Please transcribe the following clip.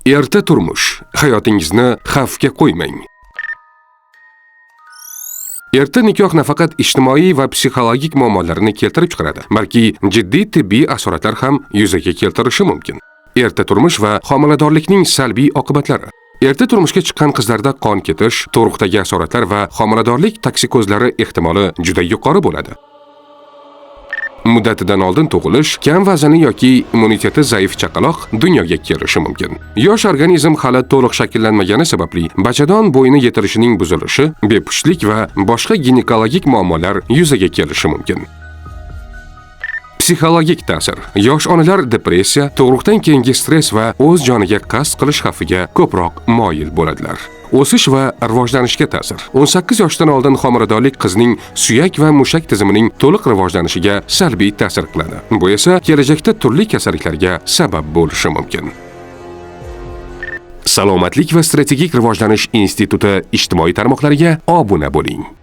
Erta turmush. Hayotingizni xavfga qo'ymang. Erta nikoh nafaqat ijtimoiy va psixologik muammolarni keltirib chiqaradi, balki jiddiy tibbiy asoratlar ham yuzaga keltirishi mumkin. Erta turmush va homiladorlikning salbiy oqibatlari. Erta turmushga chiqqan qizlarda qon ketish, tug'ruqdagi asoratlar va homiladorlik toksikozlari ehtimoli juda yuqori bo'ladi. Muddatidan oldin tug'ilish, kam vaznli yoki immuniteti zaif chaqaloq dunyoga kelishi mumkin. Yosh organizm hali to'liq shakllanmagani sababli bachadon bo'yni yetilishining buzilishi, bepushtlik va boshqa ginekologik muammolar yuzaga kelishi mumkin. Psixologik ta'sir. Yosh onalar depressiya, tug'ruqdan keyingi stress va o'z joniga qasd qilish xavfiga ko'proq moyil bo'ladilar. O'sish va rivojlanishga ta'sir. 18 yoshdan oldin homiladorlik qizning suyak va mushak tizimining to'liq rivojlanishiga salbiy ta'sir qiladi. Bu esa kelajakda turli kasalliklarga sabab bo'lishi mumkin. Salomatlik va strategik rivojlanish instituti ijtimoiy tarmoqlariga obuna bo'ling.